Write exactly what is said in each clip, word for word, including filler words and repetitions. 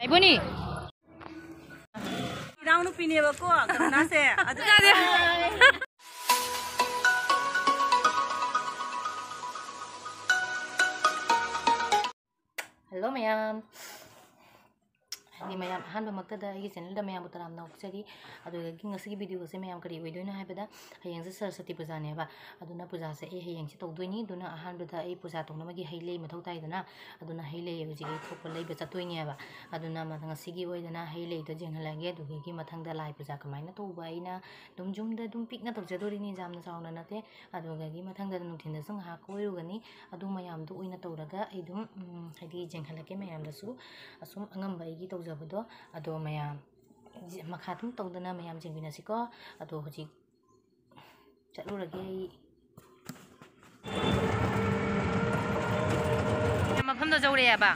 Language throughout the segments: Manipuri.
ꯑꯩꯕꯨꯅꯤ꯫ ꯏꯅꯥꯎꯅꯨꯄꯤꯅꯦꯕꯀꯣ, ꯀꯔꯨꯅꯥꯁꯦ꯫ ꯑꯗꯨ Hello ꯃꯌꯥꯝ꯫ ꯍꯥꯏꯗꯤ ꯃꯌꯥꯝ, ꯑꯍꯥꯟꯕꯃꯛꯇꯗ ꯑꯩꯒꯤ channelꯗ ꯃꯌꯥꯝꯕꯨ ꯇꯔꯥꯝꯅ ꯑꯣꯛꯆꯔꯤ꯫ ꯑꯗꯨꯗꯒꯤ ꯉꯁꯤꯒꯤ videoꯒꯁꯦ ꯃꯌꯥꯝ ꯀꯔꯤ ꯑꯣꯏꯗꯣꯏꯅꯣ ꯍꯥꯏꯕꯗ, ꯍꯌꯦꯡꯁꯦ ꯁꯔꯁ꯭ꯋꯇꯤ ꯄꯨꯖꯥꯅꯦꯕ꯫ ꯑꯗꯨꯅ ꯄꯨꯖꯥꯁꯦ ꯑꯩ ꯍꯌꯦꯡꯁꯦ ꯇꯧꯗꯣꯏꯅꯤ꯫ ꯑꯗꯨꯅ ꯑꯍꯥꯟꯕꯗ ꯑꯩ ꯄꯨꯖꯥ ꯇꯧꯅꯕꯒꯤ ꯍꯩ ꯂꯩ ꯃꯊꯧ ꯇꯥꯏꯗꯅ꯫ ꯑꯗꯨꯅ ꯍꯩ ꯂꯩ ꯍꯧꯖꯤꯛ ꯑꯩ ꯊꯣꯛꯄ ꯂꯩꯕ ꯆꯠꯇꯣꯏꯅꯦꯕ꯫ ꯑꯗꯨꯅ ꯃ-, ꯉꯁꯤꯒꯤ ꯑꯣꯏꯗꯅ ꯍꯩ ꯂꯩꯗꯣ ꯌꯦꯡꯍꯜꯂꯒꯦ꯫ ꯑꯗꯨꯗꯒꯤ ꯃꯊꯪꯗ ꯂꯥꯏ ꯄꯨꯖꯥ ꯀꯃꯥꯏꯅ ꯇꯧꯕ, ꯑꯩꯅ ꯑꯗꯨꯝ ꯌꯨꯝꯗ ꯑꯗꯨꯝ ꯄꯤꯛꯅ ꯇꯧꯖꯗꯣꯔꯤꯅꯤ, ꯌꯥꯝꯅ ꯆꯥꯎꯅ ꯅꯠꯇꯦ꯫ ꯑꯗꯨꯗꯒꯤ ꯃꯊꯪꯗ ꯅꯨꯡꯊꯤꯟꯗꯁꯨ ꯉꯥꯏꯍꯥꯛ ꯀꯣꯏꯔꯨꯒꯅꯤ꯫ ꯑꯗꯨ ꯃꯌꯥꯝꯗꯨ ꯑꯣꯏꯅ ꯇꯧꯔꯒ ꯑꯩ ꯑꯗꯨꯝ, ꯎꯝ, ꯍꯥꯏꯗꯤ ꯌꯦꯡꯍꯜꯂꯛꯀꯦ ꯃꯌꯥꯝꯗꯁꯨ꯫ ꯑꯁꯨꯝ ꯑꯉꯝꯕ ꯑꯩꯒꯤ ꯇꯧꯖꯕꯗꯣ꯫ ꯑꯗꯣ ꯃꯌꯥꯝ ꯃꯈꯥ ꯑꯗꯨꯝ ꯇꯧꯗꯅ ꯃꯌꯥꯝ ꯌꯦꯡꯃꯤꯟꯅꯁꯤꯀꯣ꯫ ꯑꯗꯣ ꯍꯧꯖꯤꯛ ꯆꯠꯂꯨꯔꯒꯦ ꯑꯩ꯫ ꯃꯐꯝꯗ ꯌꯧꯔꯛꯑꯦꯕ꯫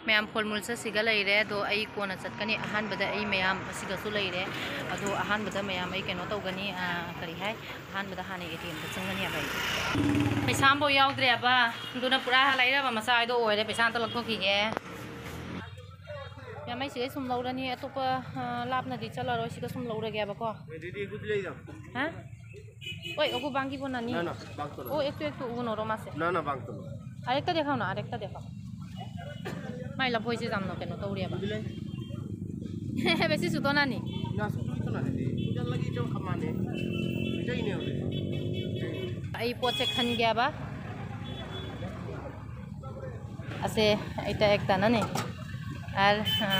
ꯃꯌꯥꯝ ꯐꯣꯜ ꯃꯨꯜꯁꯦ ꯁꯤꯒ ꯂꯩꯔꯦ꯫ ꯑꯗꯣ ꯑꯩ ꯀꯣꯟꯅ ꯆꯠꯀꯅꯤ꯫ ꯑꯍꯥꯟꯕꯗ ꯑꯩ ꯃꯌꯥꯝ ꯑꯁꯤꯒꯁꯨ ꯂꯩꯔꯦ꯫ ꯑꯗꯣ ꯑꯍꯥꯟꯕꯗ ꯃꯌꯥꯝ ꯑꯩ ꯀꯩꯅꯣ ꯇꯧꯒꯅꯤ, ꯑ, ꯀꯔꯤ ꯍꯥꯏ? ꯑꯍꯥꯟꯕꯗ ꯍꯥꯟꯅ ATMꯗ ꯆꯪꯒꯅꯦꯕ ꯑꯩ꯫ ꯄꯩꯁꯥ ꯑꯝꯐꯥꯎ ꯌꯥꯎꯗ꯭ꯔꯦꯕ꯫ ꯑꯗꯨꯅ ꯄꯨꯔꯥ ꯂꯥꯏꯔꯕ ꯃꯆꯥ ꯍꯥꯏꯗꯣ ꯑꯣꯏꯔꯦ꯫ ꯄꯩꯁꯥ ꯑꯝꯇ ꯂꯧꯊꯣꯛꯈꯤꯒꯦ꯫ ꯌꯥꯝꯃꯩ ꯁꯤꯗꯩ ꯁꯨꯝ ꯂꯧꯔꯅꯤ꯫ ꯑꯇꯣꯞꯄ, ꯑ, ꯂꯥꯞꯅꯗꯤ ꯆꯠꯂꯔꯣꯏ꯫ ꯁꯤꯒ ꯁꯨꯝ ꯂꯧꯔꯒꯦꯕꯀꯣ꯫ ꯑꯗꯨꯗꯤ ꯑꯗꯨꯗꯤ ꯂꯩꯗ꯫ ꯍꯥ? ꯍꯣꯏ, ꯑꯒꯨ ꯕꯥꯡꯒꯤ ꯕꯣꯅꯥꯅꯤ꯫ ꯅ, ꯅ, ꯕꯥꯡ ꯇꯧꯔꯣ꯫ ꯑꯣ, ꯑꯦꯛꯇꯨ, ꯑꯦꯛꯇꯨ ꯎꯒꯨꯅꯣꯔꯣ ꯃꯥꯁꯦ꯫ ꯅ, ꯅ, ꯕꯥꯡ ꯇꯧꯔꯣ꯫ ꯑꯔꯦꯛꯇ ꯗꯦꯈꯥꯎ ꯅ, ꯑꯔꯦꯛꯇ ꯗꯦꯈꯥꯎ꯫ ꯃꯥꯏ ꯂꯐꯣꯏꯁꯦ ꯌꯥꯝꯅ ꯀꯩꯅꯣ ꯇꯧꯔꯦꯕ꯫ ꯑꯗꯨꯗꯤ ꯂꯩ꯫ ꯕꯦꯁꯤ ꯁꯨꯇꯣꯅꯥꯅꯤ꯫ ꯅ, ꯁꯨꯇꯣꯅꯥꯅꯤ꯫ ꯁꯤꯗ ꯂꯩ ꯆꯧ ꯈꯃꯥꯅꯦ꯫ ꯂꯩꯅꯦ ꯍꯧꯖꯤꯛ꯫ ꯑꯩ ꯄꯣꯠꯁꯦ ꯈꯟꯒꯦꯕ꯫ ꯑꯁꯦ ꯑꯩꯇ ꯑꯦꯛꯇꯅꯅꯦ꯫ ꯑꯔ, ꯑ,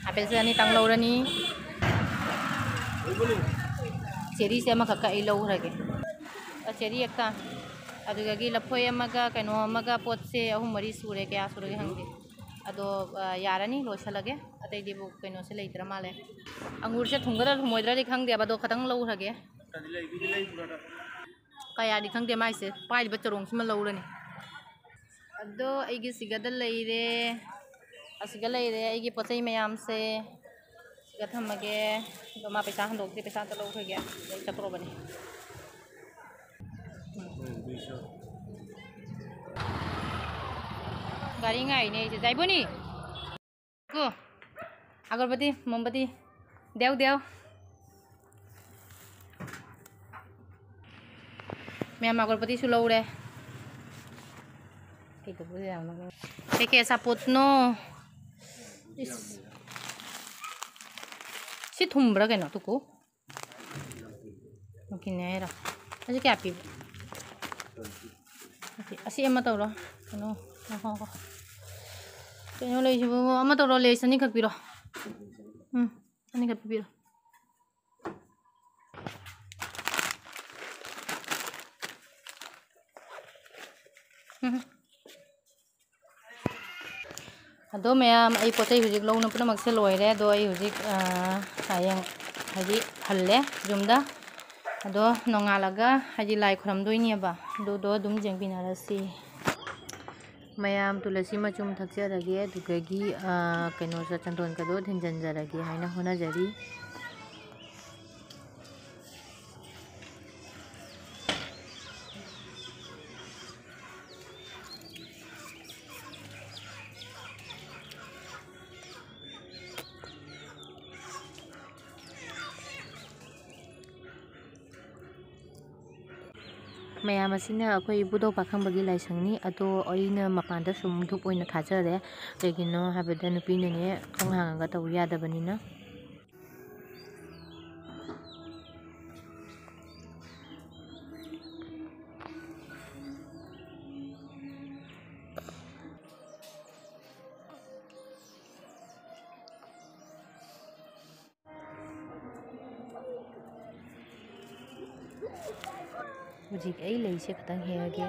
ꯑꯄꯦꯜꯁꯦ ꯑꯅꯤꯇꯪ ꯂꯧꯔꯅꯤ꯫ ꯆꯦꯔꯤꯁꯦ ꯑꯃꯈꯛꯀ ꯑꯩ ꯂꯧꯈ꯭ꯔꯒꯦ꯫ ꯑ, ꯆꯦꯔꯤ ꯑꯦꯛꯇ꯫ ꯑꯗꯨꯗꯒꯤ ꯂꯐꯣꯏ ꯑꯃꯒ ꯀꯩꯅꯣ ꯑꯃꯒ ꯄꯣꯠꯁꯦ ꯑꯍꯨꯝ ꯃꯔꯤ ꯁꯨꯔꯦ꯫ ꯀꯌꯥ ꯁꯨꯔꯒꯦ ꯈꯪꯗꯦ꯫ ꯑꯗꯣ, ꯑ, ꯌꯥꯔꯅꯤ, ꯂꯣꯏꯁꯤꯜꯂꯒꯦ꯫ ꯑꯇꯩꯗꯤꯕꯨ ꯀꯩꯅꯣꯁꯦ ꯂꯩꯇ꯭ꯔ ꯃꯥꯜꯂꯦ꯫ ꯑꯪꯒꯨꯔꯁꯦ ꯊꯨꯝꯒꯗ꯭ꯔꯥ ꯊꯨꯝꯃꯣꯏꯗ꯭ꯔꯗꯤ ꯈꯪꯗꯦꯕ, ꯑꯗꯣ ꯈꯇꯪ ꯂꯧꯈ꯭ꯔꯒꯦ꯫ ꯀꯌꯥꯗꯤ ꯈꯪꯗꯦ ꯃꯥꯏꯁꯦ, ꯄꯥꯏꯔꯤꯕ ꯆꯔꯣꯡꯁꯤꯃ ꯂꯧꯔꯅꯤ꯫ ꯑꯗꯣ ꯑꯩꯒꯤ ꯁꯤꯒꯗ ꯂꯩꯔꯦ, ꯑꯁꯤꯒ ꯂꯩꯔꯦ ꯑꯩꯒꯤ ꯄꯣꯠ ꯆꯩ ꯃꯌꯥꯝꯁꯦ꯫ ꯁꯤꯒ ꯊꯝꯃꯒꯦ꯫ ꯑꯗꯣ ꯃꯥ ꯄꯩꯁꯥ ꯍꯟꯗꯣꯛꯇ꯭ꯔꯤ, ꯄꯩꯁꯥ ꯑꯝꯇ ꯂꯧꯈ꯭ꯔꯒꯦ꯫ ꯑꯩ ꯆꯠꯇꯣꯔꯕꯅꯤ꯫ ꯒꯥꯔꯤ ꯉꯥꯏꯔꯤꯅꯦ ꯑꯩꯁꯦ꯫ ꯖꯥꯏꯕꯣꯅꯤ꯫ ꯀꯣ꯫ ꯑꯒꯔꯕꯇꯤ, ꯃꯣꯝꯕꯇꯤ꯫ ꯗꯦꯎ, ꯗꯦꯎ꯫ ꯃꯌꯥꯝ ꯑꯒꯔꯕꯇꯤꯁꯨ ꯂꯧꯔꯦ꯫ ꯀꯩꯗꯧꯕ ꯌꯥꯝꯅ ꯀꯩꯀꯩ ꯑꯆꯥꯄꯣꯠꯅꯣ? ꯏꯁ꯫ ꯁꯤ ꯊꯨꯝꯕ꯭ꯔꯥ ꯀꯩꯅꯣ, ꯇꯨꯀꯨ? ꯅꯨꯡꯀꯤꯅꯦ ꯍꯥꯏꯔꯣ? ꯑꯁꯤ ꯀꯌꯥ ꯄꯤꯕ? ꯑꯁꯤ ꯑꯃ ꯇꯧꯔꯣ꯫ ꯀꯩꯅꯣ, ꯉꯥꯏꯈꯣ, ꯉꯥꯏꯈꯣ꯫ ꯀꯩꯅꯣ ꯂꯩꯁꯤꯕꯨ? ꯑꯃ ꯇꯧꯔꯣ, ꯂꯦꯁ ꯑꯅꯤꯈꯛ ꯄꯤꯔꯣ꯫ ꯎꯝ, ꯑꯅꯤꯈꯛ ꯄꯤꯕꯤꯔꯣ꯫ ꯎꯝ꯫ ꯑꯗꯣ ꯃꯌꯥꯝ, ꯑꯩ ꯄꯣꯠ ꯆꯩ ꯍꯧꯖꯤꯛ ꯂꯧꯅ ꯄꯨꯝꯅꯃꯛꯁꯦ ꯂꯣꯏꯔꯦ꯫ ꯑꯗꯣ ꯑꯩ ꯍꯧꯖꯤꯛ, ꯑ, ꯍꯌꯦꯡ ꯍꯥꯏꯗꯤ ꯍꯜꯂꯦ ꯌꯨꯝꯗ꯫ ꯑꯗꯣ ꯅꯣꯡꯉꯥꯜꯂꯒ ꯍꯥꯏꯗꯤ ꯂꯥꯏ ꯈꯨꯔꯝꯗꯣꯏꯅꯦꯕ꯫ ꯑꯗꯨꯗꯣ ꯑꯗꯨꯝ ꯌꯦꯡꯕꯤꯅꯔꯁꯤ꯫ ꯃꯌꯥꯝ ꯇꯨꯂꯁꯤ ꯃꯆꯨꯝ ꯊꯛꯆꯔꯒꯦ, ꯑꯗꯨꯗꯒꯤ, ꯑ, ꯀꯩꯅꯣꯁꯦ, ꯆꯟꯗꯣꯟꯒꯗꯣ ꯊꯤꯟꯖꯤꯟꯖꯔꯒꯦ ꯍꯥꯏꯅ ꯍꯣꯠꯅꯖꯔꯤ꯫ ꯃꯌꯥꯝ ꯑꯁꯤꯅ ꯑꯩꯈꯣꯏ ꯏꯕꯨꯙꯧ ꯄꯥꯈꯪꯕꯒꯤ ꯂꯥꯏꯁꯪꯅꯤ꯫ ꯑꯗꯣ ꯑꯩꯅ ꯃꯄꯥꯟꯗ ꯁꯨꯝ ꯙꯨꯞ ꯑꯣꯏꯅ ꯊꯥꯖꯔꯦ꯫ ꯀꯩꯒꯤꯅꯣ ꯍꯥꯏꯕꯗ ꯅꯨꯄꯤꯅꯅꯦ ꯊꯣꯡ ꯍꯥꯡꯉꯒ ꯇꯧꯕ ꯌꯥꯗꯕꯅꯤꯅ꯫ ꯍꯧꯖꯤꯛ ꯑꯩ ꯂꯩꯁꯦ ꯈꯤꯇꯪ ꯍꯦꯛꯑꯒꯦ꯫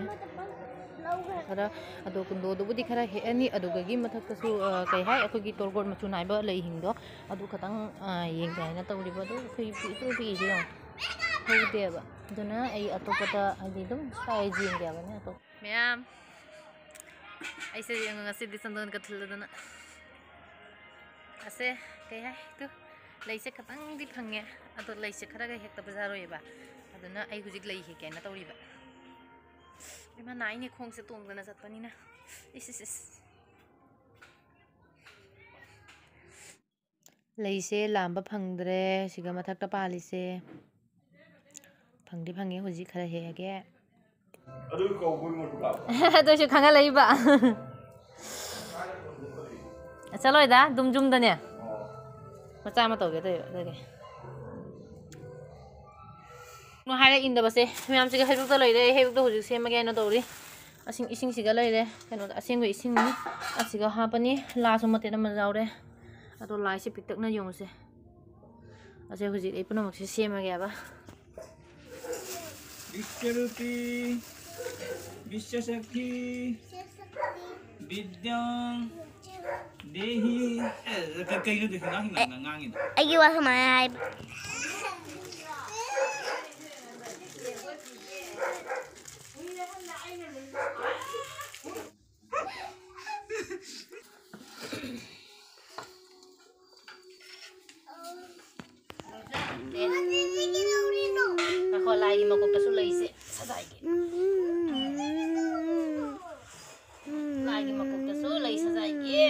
ꯈꯔ, ꯑꯗꯣ ꯀꯨꯟꯗꯣꯗꯨꯕꯨꯗꯤ ꯈꯔ ꯍꯦꯛꯑꯅꯤ꯫ ꯑꯗꯨꯗꯒꯤ ꯃꯊꯛꯇꯁꯨ, ꯑ, ꯀꯩ ꯍꯥꯏ, ꯑꯩꯈꯣꯏꯒꯤ ꯇꯣꯔꯕꯣꯠ ꯃꯆꯨ ꯅꯥꯏꯕ ꯂꯩꯁꯤꯡꯗꯣ, ꯑꯗꯨ ꯈꯤꯇꯪ, ꯑ, ꯌꯦꯡꯒꯦ ꯍꯥꯏꯅ ꯇꯧꯔꯤꯕ꯫ ꯑꯗꯨ ꯑꯩꯈꯣꯏ ꯄꯤꯛꯇ꯭ꯔꯨ ꯄꯤꯛꯏꯁꯦ ꯌꯦꯡꯉꯣ, ꯍꯧꯗꯦꯕ꯫ ꯑꯗꯨꯅ ꯑꯩ ꯑꯇꯣꯞꯄꯗ, ꯍꯥꯏꯗꯤ, ꯑꯗꯨꯝ ꯁ꯭ꯋꯥꯏ ꯌꯦꯡꯒꯦ ꯍꯥꯏꯕꯅꯤ꯫ ꯑꯇꯣꯞꯄ ꯃꯌꯥꯝ, ꯑꯩꯁꯦ ꯌꯦꯡꯉꯣ, ꯉꯁꯤꯗꯤ ꯆꯟꯗꯣꯟꯒ ꯊꯤꯜꯂꯗꯅ꯫ ꯑꯁꯦ, ꯀꯩ ꯍꯥꯏ? ꯇꯨ, ꯂꯩꯁꯦ ꯈꯇꯪꯗꯤ ꯐꯪꯉꯦ, ꯑꯗꯣ ꯂꯩꯁꯦ ꯈꯔꯒ ꯍꯦꯛꯇ ꯕꯖꯥꯔ ꯑꯣꯏꯌꯦꯕ, ꯑꯗꯨꯅ ꯑꯩ ꯍꯧꯖꯤꯛ ꯂꯩ ꯍꯦꯛꯀꯦꯅ ꯇꯧꯔꯤꯕ꯫ ꯏꯃꯥ ꯅꯥꯏꯅꯦ ꯈꯣꯡꯁꯦ ꯇꯣꯡꯗꯅ ꯆꯠꯄꯅꯤꯅ꯫ ꯏꯁ, ꯏꯁ, ꯏꯁ꯫ ꯂꯩꯁꯦ ꯂꯥꯝꯕ ꯐꯪꯗ꯭ꯔꯦ, ꯁꯤꯒ ꯃꯊꯛꯇ ꯄꯥꯜꯂꯤꯁꯦ꯫ ꯐꯪꯗꯤ ꯐꯪꯉꯦ, ꯍꯧꯖꯤꯛ ꯈꯔ ꯍꯦꯛꯑꯒꯦ꯫ ꯑꯗꯨ ꯀꯧꯕ ꯃꯣꯏꯕꯨ ꯂꯥꯛꯄ꯫ ꯑꯗꯨꯏꯁꯨ ꯈꯪꯍꯜꯂꯛꯏꯕ꯫ ꯆꯠꯂꯣꯏꯗ, ꯑꯗꯨꯝ ꯌꯨꯝꯗꯅꯦ꯫ ꯑꯣ꯫ ꯃꯆꯥ ꯑꯃ ꯇꯧꯒꯦ ꯇꯧꯔꯤꯕ, ꯑꯗꯨꯒꯤ꯫ ꯀꯩꯅꯣ ꯍꯥꯏꯔ ꯏꯟꯗꯕꯁꯦ ꯃꯌꯥꯝꯁꯤꯒ ꯍꯩꯔꯨꯛꯇ ꯂꯩꯔꯦ꯫ ꯑꯩ ꯍꯩꯔꯨꯛꯇ ꯍꯧꯖꯤꯛ ꯁꯦꯝꯃꯒꯦ ꯍꯥꯏꯅ ꯇꯧꯔꯤ꯫ ꯑꯁꯤꯡ-, ꯏꯁꯤꯡꯁꯤꯒ ꯂꯩꯔꯦ꯫ ꯀꯩꯅꯣꯗ ꯑꯁꯦꯡꯕ ꯏꯁꯤꯡꯅꯤ꯫ ꯑꯁꯤꯒ ꯍꯥꯞꯄꯅꯤ꯫ ꯂꯥꯁꯨ ꯃꯇꯦꯠ ꯑꯃ ꯌꯥꯎꯔꯦ꯫ ꯑꯗꯣ ꯂꯥꯏꯁꯦ ꯄꯤꯛꯇꯛꯅ ꯌꯦꯡꯉꯨꯁꯦ꯫ ꯑꯁꯦ ꯍꯧꯖꯤꯛ ꯑꯩ ꯄꯨꯝꯅꯃꯛꯁꯦ ꯁꯦꯝꯃꯒꯦꯕ꯫ ꯕꯤꯁ꯭ꯋꯔꯨꯄꯤ, ꯕꯤꯁ꯭ꯋꯁꯛꯈꯤ, ꯕꯤꯗ꯭ꯌꯥ ꯗꯦꯍꯤ꯫ ꯑꯦ, ꯀ-, ꯀꯩꯅꯣ ꯑꯗꯨ ꯍꯤꯟꯖꯥꯡ ꯍꯤꯟꯖꯥꯡ ꯉꯥꯡꯉꯤꯗꯣ? ꯑꯩꯒꯤ ꯋꯥ ꯁꯨꯃꯥꯏꯅ ꯍꯥꯏ꯫ ꯉꯥꯏꯈꯣ, ꯂꯥꯏꯒꯤ ꯃꯀꯣꯛꯇꯁꯨ ꯂꯩꯁꯦ ꯁꯖꯥꯏꯒꯦ꯫ ꯂꯥꯏꯒꯤ ꯃꯀꯣꯛꯇꯁꯨ ꯂꯩ ꯁꯖꯥꯏꯒꯦ꯫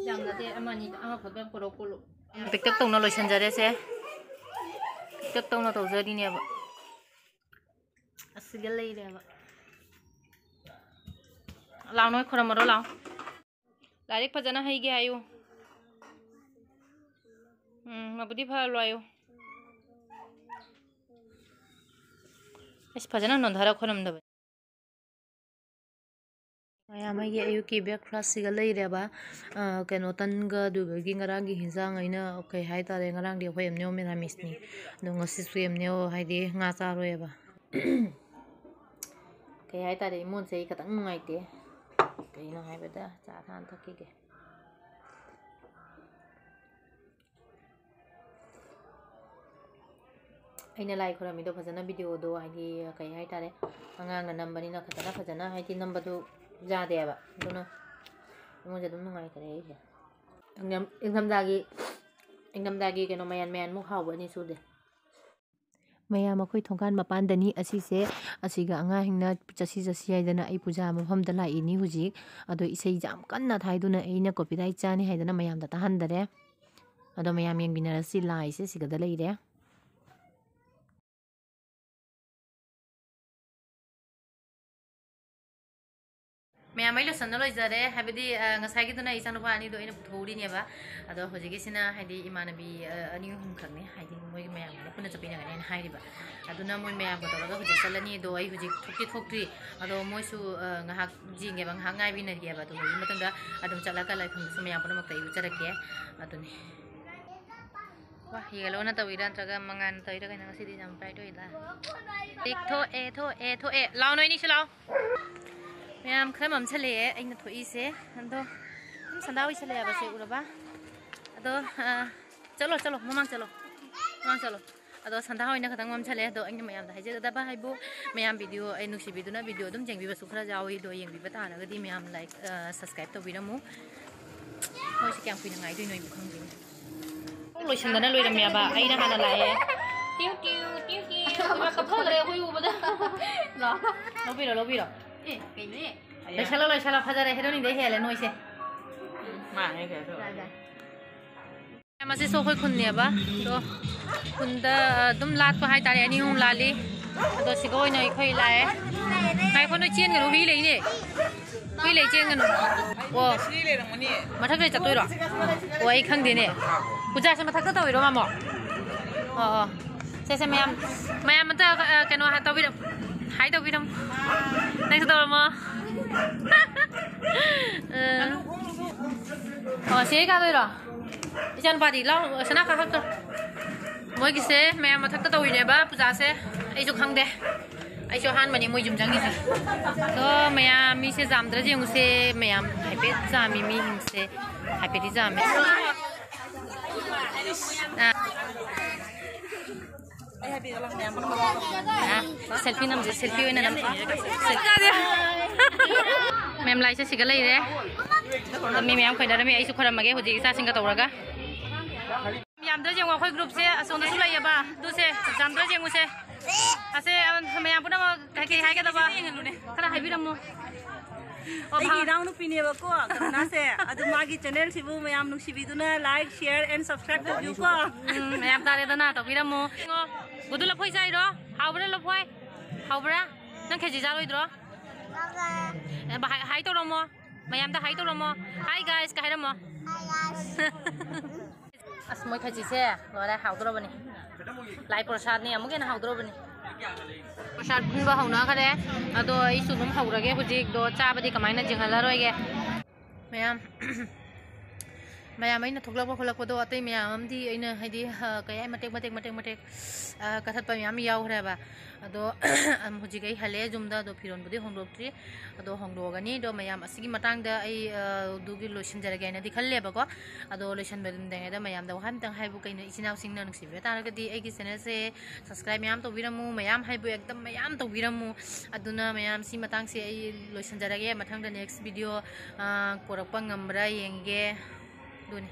ꯌꯥꯝ ꯅꯠꯇꯦ, ꯑꯃ ꯑꯅꯤ, ꯑꯃꯈꯛꯇ ꯄꯨꯔꯛ, ꯄꯨꯔꯛ꯫ ꯄꯤꯛꯇꯛ ꯇꯧꯅ ꯂꯣꯏꯁꯤꯟꯖꯔꯦꯁꯦ꯫ ꯄꯤꯛꯇꯛ ꯇꯧꯅ ꯇꯧꯖꯔꯤꯅꯦꯕ꯫ ꯑꯁꯤꯒ ꯂꯩꯔꯦꯕ꯫ ꯂꯥꯎ, ꯅꯣꯏ ꯈꯣꯏꯔꯝꯃꯔꯣ, ꯂꯥꯎ꯫ ꯂꯥꯏꯔꯤꯛ ꯐꯖꯅ ꯍꯩꯒꯦ ꯍꯥꯏꯌꯨ꯫ ꯎꯝ, ꯃꯕꯨꯗꯤ ꯐꯍꯜꯂꯣ ꯍꯥꯏꯌꯨ꯫ ꯑꯁ, ꯐꯖꯅ ꯅꯣꯟꯊꯔ ꯈꯣꯏꯔꯝꯗꯕꯅꯤ꯫ ꯃꯌꯥꯝ ꯑꯩꯒꯤ ꯑꯌꯨꯛꯀꯤ breakfastꯁꯤꯒ ꯂꯩꯔꯦꯕ꯫ ꯑ, ꯀꯩꯅꯣ, ꯇꯟꯒ ꯑꯗꯨꯗꯒꯤ ꯉꯔꯥꯡꯒꯤ ꯍꯤꯟꯖꯥꯡ ꯑꯩꯅ, ꯀꯩ ꯍꯥꯏꯇꯥꯔꯦ, ꯉꯔꯥꯡꯗꯤ ꯑꯩꯈꯣꯏ ꯑꯦꯝꯅꯦ ꯑꯣ ꯃꯦꯔꯥꯃꯤꯁꯅꯤ꯫ ꯑꯗꯣ ꯉꯁꯤꯁꯨ ꯑꯦꯝꯅꯦ ꯑꯣ ꯍꯥꯏꯗꯤ ꯉꯥ ꯆꯥꯔꯣꯏꯕ꯫ ꯀꯩ ꯍꯥꯏꯇꯥꯔꯦ, ꯏꯃꯣꯟꯁꯦ ꯑꯩ ꯈꯤꯇꯪ ꯅꯨꯡꯉꯥꯏꯇꯦ꯫ ꯀꯩꯅꯣ ꯍꯥꯏꯕꯗ ꯆꯥ ꯊꯥꯅ ꯊꯛꯈꯤꯒꯦ꯫ ꯑꯩꯅ ꯂꯥꯏ ꯈꯣꯏꯔꯝꯃꯤꯗꯣ ꯐꯖꯅ videoꯗꯣ, ꯍꯥꯏꯗꯤ, ꯀꯩ ꯍꯥꯏꯇꯥꯔꯦ, ꯑꯉꯥꯡꯅ ꯅꯝꯕꯅꯤꯅ ꯐꯖꯅ, ꯐꯖꯅ, ꯍꯥꯏꯗꯤ, ꯅꯝꯕꯗꯨ ꯌꯥꯗꯦꯕ꯫ ꯑꯗꯨꯅ ꯑꯩꯉꯣꯟꯗ ꯑꯗꯨꯝ ꯅꯨꯡꯉꯥꯏꯇꯔꯦ ꯑꯩꯁꯦ꯫ ꯏꯪꯊꯝ-, ꯏꯪꯊꯝꯊꯥꯒꯤ, ꯏꯪꯊꯝꯊꯥꯒꯤ ꯀꯩꯅꯣ, ꯃꯌꯥꯟ ꯃꯌꯥꯟꯃꯨꯛ ꯍꯥꯎꯕ ꯑꯅꯤ ꯁꯨꯗꯦ꯫ ꯃꯌꯥꯝ, ꯑꯩꯈꯣꯏ ꯊꯣꯡꯒꯥꯟ ꯃꯄꯥꯟꯗꯅꯤ ꯑꯁꯤꯁꯦ꯫ ꯑꯁꯤꯒ ꯑꯉꯥꯡꯁꯤꯡꯅ ꯆꯠꯁꯤ ꯆꯠꯁꯤ ꯍꯥꯏꯗꯅ ꯑꯩ ꯄꯨꯖꯥ ꯃꯐꯝꯗ ꯂꯥꯛꯏꯅꯤ ꯍꯧꯖꯤꯛ꯫ ꯑꯗꯣ ꯏꯁꯩꯁꯦ ꯌꯥꯝ ꯀꯟꯅ ꯊꯥꯏꯗꯨꯅ ꯑꯩꯅ copyright ꯆꯥꯅꯤ ꯍꯥꯏꯗꯅ ꯃꯌꯥꯝꯗ ꯇꯥꯍꯟꯗꯔꯦ꯫ ꯑꯗꯣ ꯃꯌꯥꯝ ꯌꯦꯡꯃꯤꯟꯅꯔꯁꯤ, ꯂꯥꯏꯁꯦ ꯁꯤꯒꯗ ꯂꯩꯔꯦ꯫ ꯃꯌꯥꯝ, ꯑꯩ ꯂꯣꯏꯁꯟꯕ ꯂꯣꯏꯖꯔꯦ꯫ ꯍꯥꯏꯕꯗꯤ, ꯑ, ꯉꯁꯥꯏꯒꯤꯗꯨꯅ ꯏꯆꯥꯅꯨꯄꯥ ꯑꯅꯤꯗꯣ ꯑꯩꯅ ꯄꯨꯊꯣꯛꯎꯔꯤꯅꯦꯕ꯫ ꯑꯗꯣ ꯍꯧꯖꯤꯛꯀꯤꯁꯤꯅ, ꯍꯥꯏꯗꯤ, ꯏꯃꯥꯟꯅꯕꯤ, ꯑ, ꯑꯅꯤ ꯑꯍꯨꯝꯈꯛꯅꯤ꯫ ꯍꯥꯏꯗꯤ, ꯃꯣꯏꯒꯤ ꯃꯌꯥꯝꯒ ꯄꯨꯟꯅ ꯆꯠꯄꯤꯅꯒꯅꯤ ꯍꯥꯏꯅ ꯍꯥꯏꯔꯤꯕ꯫ ꯑꯗꯨꯅ ꯃꯣꯏ ꯃꯌꯥꯝꯒ ꯇꯧꯔꯒ ꯍꯧꯖꯤꯛ ꯆꯠꯂꯅꯤ꯫ ꯑꯗꯣ ꯑꯩ ꯍꯧꯖꯤꯛ ꯊꯣꯛꯇꯤ ꯊꯣꯛꯇ꯭ꯔꯤ꯫ ꯑꯗꯣ ꯃꯣꯏꯁꯨ, ꯑ, ꯉꯥꯏꯍꯥꯛ ꯌꯦꯡꯒꯦꯕ, ꯉꯥꯏꯍꯥꯛ ꯉꯥꯏꯕꯤꯅꯒꯦꯕ꯫ ꯑꯗꯨ ꯂꯣꯏꯔꯕ ꯃꯇꯨꯡꯗ ꯑꯗꯨꯝ ꯆꯠꯂꯒ ꯂꯥꯏꯐꯝꯗꯨꯁꯨ ꯃꯌꯥꯝ ꯄꯨꯝꯅꯃꯛꯇ ꯑꯩ ꯎꯠꯆꯔꯛꯀꯦ꯫ ꯑꯗꯨꯅꯤ꯫ ꯋꯥ, ꯌꯦꯜꯂꯣꯅ ꯇꯧꯔꯤꯔꯥ ꯅꯠꯇ꯭ꯔꯒ ꯃꯉꯥꯜꯅ ꯇꯧꯔꯤꯔꯥ ꯀꯩꯅꯣ? ꯉꯁꯤꯗꯤ ꯌꯥꯝ bright ꯑꯣꯏꯗ꯫ ꯊꯣꯛꯑꯦ, ꯊꯣꯛꯑꯦ, ꯊꯣꯛꯑꯦ꯫ ꯂꯥꯎ, ꯅꯣꯏ ꯑꯅꯤꯁꯨ ꯂꯥꯎ꯫ ꯃꯌꯥꯝ ꯈꯔ ꯃꯝꯁꯜꯂꯛꯑꯦ ꯑꯩꯅ ꯊꯣꯛꯏꯁꯦ꯫ ꯑꯗꯣ ꯑꯗꯨꯝ ꯁꯟꯗꯥ ꯑꯣꯏꯁꯜꯂꯛꯑꯦꯕ, ꯁꯦ ꯎꯔꯕ? ꯑꯗꯣ, ꯑ, ꯆꯠꯂꯣ, ꯆꯠꯂꯣ, ꯃꯃꯥꯡ ꯆꯠꯂꯣ꯫ ꯃꯃꯥꯡ ꯆꯠꯂꯣ꯫ ꯑꯗꯣ ꯁꯟꯗꯥ ꯍꯣꯏꯅ ꯈꯇꯪ ꯃꯝꯁꯜꯂꯦ꯫ ꯑꯗꯣ ꯑꯩꯅ ꯃꯌꯥꯝꯗ ꯍꯥꯏꯖꯒꯗꯕ ꯍꯥꯏꯕꯨ, ꯃꯌꯥꯝ video, ꯑꯩ ꯅꯨꯡꯁꯤꯕꯤꯗꯨꯅ video ꯑꯗꯨꯝ ꯌꯦꯡꯕꯤꯕꯁꯨ ꯈꯔ ꯌꯥꯎꯏ꯫ ꯑꯗꯣ ꯌꯦꯡꯕꯤꯕ ꯇꯥꯔꯒꯗꯤ ꯃꯌꯥꯝ like, ꯑ, subscribe ꯇꯧꯕꯤꯔꯝꯃꯨ꯫ ꯃꯣꯏꯁꯦ ꯀꯌꯥꯝ ꯀꯨꯏꯅ ꯉꯥꯏꯗꯣꯏꯅꯣ ꯑꯩꯕꯨ ꯈꯪꯗꯦꯅꯦ꯫ ꯂꯣꯏꯁꯤꯟꯗꯅ ꯂꯣꯏꯔꯝꯃꯦꯕ꯫ ꯑꯩꯅ ꯍꯥꯟꯅ ꯂꯥꯛꯑꯦ꯫ ꯇꯤꯎ, ꯇꯤꯎ, ꯇꯤꯎ, ꯇꯤꯎ꯫ ꯏꯃꯥ ꯀꯞꯊꯣꯛꯈ꯭ꯔꯦ ꯑꯩꯈꯣꯏ ꯎꯕꯗ꯫ ꯂꯥꯛꯑꯣ꯫ ꯂꯧꯕꯤꯔꯣ, ꯂꯧꯕꯤꯔꯣ꯫ ꯑꯦ, ꯀꯩꯅꯣ, ꯑꯦ? ꯂꯣꯏꯁꯜꯂꯣ, ꯂꯣꯏꯁꯜꯂꯣ꯫ ꯐꯖꯔꯦ, ꯍꯦꯔꯣꯅꯤꯗꯩ ꯍꯦꯜꯂꯦ ꯅꯣꯏꯁꯦ꯫ ꯃꯥꯅꯦ, ꯀꯩꯅꯣ ꯇꯧꯔꯦ꯫ ꯌꯥꯏ, ꯌꯥꯏ꯫ ꯃꯁꯤꯁꯨ ꯑꯩꯈꯣꯏ ꯈꯨꯟꯅꯦꯕ꯫ ꯑꯗꯣ ꯈꯨꯟꯗ ꯑꯗꯨꯝ ꯂꯥꯠꯄ ꯍꯥꯏꯇꯥꯔꯦ, ꯑꯅꯤ ꯑꯍꯨꯝ ꯂꯥꯠꯂꯤ꯫ ꯑꯗꯣ ꯁꯤꯗ ꯑꯣꯏꯅ ꯑꯩꯈꯣꯏ ꯂꯥꯛꯑꯦ꯫ ꯉꯥꯏꯈꯣ, ꯅꯣꯏ ꯆꯦꯟꯒꯅꯨ, ꯍꯨꯏ ꯂꯩꯅꯦ꯫ ꯍꯨꯏ ꯂꯩ, ꯆꯦꯟꯒꯅꯨ꯫ ꯑꯣ꯫ ꯁꯤ ꯂꯩꯔꯝꯒꯅꯤ꯫ ꯃꯊꯛꯇ ꯆꯠꯇꯣꯏꯔꯣ? ꯑꯣ, ꯑꯩ ꯈꯪꯗꯦꯅꯦ꯫ ꯄꯨꯖꯥꯁꯦ ꯃꯊꯛꯇ ꯇꯧꯔꯤꯔꯣ, ꯃꯥꯃꯣ? ꯑꯣ, ꯑꯣ꯫ ꯁꯦ, ꯁꯦ, ꯃꯌꯥꯝ, ꯃꯌꯥꯝ ꯑꯝꯇ, ꯑ, ꯀꯩꯅꯣ, ꯍꯥ, ꯇꯧꯕꯤꯔꯝ-, hi ꯇꯧꯕꯤꯔꯝꯃꯣ꯫ ꯅꯪꯁꯨ ꯇꯧꯔꯝꯃꯣ꯫ ꯑ꯫ ꯑꯣ, ꯁꯤ ꯀꯥꯗꯣꯏꯔꯣ? ꯏꯆꯥꯅꯨꯄꯥꯗꯤ ꯂꯥꯎ, ꯁꯅꯥ ꯀꯥꯈꯠꯇꯣ꯫ ꯃꯣꯏꯒꯤꯁꯦ ꯃꯌꯥꯝ ꯃꯊꯛꯇ ꯇꯧꯔꯤꯅꯦꯕ ꯄꯨꯖꯥꯁꯦ꯫ ꯑꯩꯁꯨ ꯈꯪꯗꯦ꯫ ꯑꯩꯁꯨ ꯑꯍꯥꯟꯕꯅꯤ ꯃꯣꯏ ꯌꯨꯝ ꯆꯪꯉꯤꯁꯦ꯫ ꯑꯗꯣ ꯃꯌꯥꯝ ꯃꯤꯁꯦ ꯌꯥꯝꯗ꯭ꯔꯁꯦ ꯌꯦꯡꯉꯨꯁꯦ꯫ ꯃꯌꯥꯝ ꯍꯥꯏꯐꯦꯠ ꯌꯥꯝꯃꯤ ꯃꯤꯁꯤꯡꯁꯦ꯫ ꯍꯥꯏꯐꯦꯠꯇꯤ ꯌꯥꯝꯃꯤ꯫ ꯑꯥ꯫ ꯑꯥ, selfie ꯅꯝꯁꯦ, selfie ꯑꯣꯏꯅ ꯅꯝꯁꯦ꯫ ꯃꯦꯝ ꯂꯥꯏꯁꯦ ꯁꯤꯒ ꯂꯩꯔꯦ꯫ ꯑꯗꯣ ꯃꯤ ꯃꯌꯥꯝ ꯈꯣꯏꯅꯔꯝꯃꯤ, ꯑꯩꯁꯨ ꯈꯣꯏꯔꯝꯃꯒꯦ ꯍꯧꯖꯤꯛ ꯏꯆꯥꯁꯤꯡꯒ ꯇꯧꯔꯒ꯫ ꯑꯝꯇ ꯌꯦꯡꯉꯣ, ꯑꯩꯈꯣꯏ groupꯁꯦ ꯑꯁꯣꯝꯗꯁꯨ ꯂꯩꯌꯦꯕ꯫ ꯑꯗꯨꯁꯦ ꯑꯝꯇ ꯌꯦꯡꯉꯨꯁꯦ꯫ ꯑꯁꯦ, ꯑ, ꯃꯌꯥꯝ ꯄꯨꯝꯅꯃꯛ ꯀꯩꯀꯩ ꯍꯥꯏꯒꯗꯕ ꯈꯔ ꯍꯥꯏꯕꯤꯔꯝꯃꯣ꯫ ꯑꯣ, ꯑꯩꯒꯤ ꯚꯥ- ꯏꯅꯥꯎꯅꯨꯄꯤꯅꯦꯕꯀꯣ, ꯀꯔꯨꯅꯥꯁꯦ꯫ ꯑꯗꯨ ꯃꯥꯒꯤ channelꯁꯤꯕꯨ ꯃꯌꯥꯝ ꯅꯨꯡꯁꯤꯕꯤꯗꯨꯅ like, share and subscribe ꯇꯧꯕꯤꯌꯨꯀꯣ꯫ ꯎꯝ, ꯃꯌꯥꯝ ꯇꯥꯔꯦꯗꯅ, ꯇꯧꯕꯤꯔꯝꯃꯣ꯫ ꯌꯦꯡꯉꯣ, ꯒꯨꯗꯨ ꯂꯐꯣꯏ ꯆꯥꯏꯔꯣ? ꯍꯥꯎꯕ꯭ꯔꯥ ꯂꯐꯣꯏ? ꯍꯥꯎꯕ꯭ꯔꯥ? ꯅꯪ ꯈꯦꯆꯤ ꯆꯥꯔꯣꯏꯗ꯭ꯔꯣ? ꯑꯦ, ꯚꯥꯏ, hi ꯇꯧꯔꯝꯃꯣ꯫ ꯃꯌꯥꯝꯗ hi ꯇꯧꯔꯝꯃꯣ꯫ Hi guys ꯀ ꯍꯥꯏꯔꯝꯃꯣ꯫ ꯑꯁ, ꯃꯣꯏ ꯈꯦꯆꯤꯁꯦ ꯂꯣꯏꯔꯦ, ꯍꯥꯎꯗꯧꯔꯕꯅꯤ꯫ ꯂꯥꯏ ꯄ꯭ꯔꯁꯥꯗꯅꯤ, ꯑꯃꯨꯛ ꯍꯦꯟꯅ ꯍꯥꯎꯗꯧꯔꯕꯅꯤ꯫ ꯄ꯭ꯔꯁꯥꯗ ꯄꯨꯟꯕ ꯍꯧꯅꯈ꯭ꯔꯦ꯫ ꯑꯗꯣ ꯑꯩꯁꯨ ꯑꯗꯨꯝ ꯍꯧꯔꯒꯦ ꯍꯧꯖꯤꯛ꯫ ꯑꯗꯣ ꯆꯥꯕꯗꯤ ꯀꯃꯥꯏꯅ ꯆꯤꯡꯍꯜꯂꯔꯣꯏꯒꯦ? ꯃꯌꯥꯝ, ꯃꯌꯥꯝ ꯑꯩꯅ ꯊꯣꯛꯂꯛꯄ ꯈꯣꯠꯂꯛꯄꯗꯣ, ꯑꯇꯩ ꯃꯌꯥꯝ ꯑꯃꯗꯤ ꯑꯩꯅ, ꯍꯥꯏꯗꯤ, ꯑ, ꯀꯩ ꯍꯥꯏ, ꯃꯇꯦꯛ, ꯃꯇꯦꯛ, ꯃꯇꯦꯛ, ꯃꯇꯦꯛ, ꯑ, ꯀꯛꯊꯠꯄ ꯃꯌꯥꯝ ꯌꯥꯎꯈ꯭ꯔꯦꯕ꯫ ꯑꯗꯣ ꯍꯧꯖꯤꯛ ꯑꯩ ꯍꯜꯂꯛꯑꯦ ꯌꯨꯝꯗ꯫ ꯑꯗꯣ ꯐꯤꯔꯣꯟꯕꯨꯗꯤ ꯍꯣꯡꯗꯣꯛꯇ꯭ꯔꯤ, ꯑꯗꯣ ꯍꯣꯡꯗꯣꯛꯑꯒꯅꯤ꯫ ꯑꯗꯣ ꯃꯌꯥꯝ ꯑꯁꯤꯒꯤ ꯃꯇꯥꯡꯗ ꯑꯩ, ꯑ, ꯑꯗꯨꯒꯤ ꯂꯣꯏꯁꯤꯟꯖꯔꯒꯦ ꯍꯥꯏꯅꯗꯤ ꯈꯜꯂꯦꯕꯀꯣ꯫ ꯑꯗꯣ ꯂꯣꯏꯁꯤꯟꯕꯗ ꯃꯌꯥꯝꯗ ꯋꯥꯍꯪ ꯑꯝꯇꯪ ꯍꯥꯏꯕꯨ ꯀꯩꯅꯣ, ꯏꯆꯤꯟ ꯏꯅꯥꯎꯁꯤꯡꯅ ꯅꯨꯡꯁꯤꯕꯤꯕ ꯇꯥꯔꯒꯗꯤ ꯑꯩꯒꯤ channelꯁꯦ subscribe ꯃꯌꯥꯝ ꯇꯧꯕꯤꯔꯝꯃꯨ, ꯃꯌꯥꯝ ꯍꯥꯏꯕꯨ ꯑꯦꯛꯗꯝ ꯃꯌꯥꯝ ꯇꯧꯕꯤꯔꯝꯃꯨ꯫ ꯑꯗꯨꯅ ꯃꯌꯥꯝ, ꯁꯤ ꯃꯇꯥꯡꯁꯦ ꯑꯩ ꯂꯣꯏꯁꯤꯟꯖꯔꯒꯦ꯫ ꯃꯊꯪꯗ next video, ꯑ, ꯄꯨꯔꯛꯄ ꯉꯝꯕ꯭ꯔꯥ ꯌꯦꯡꯒꯦ꯫ ꯑꯗꯨꯅꯤ꯫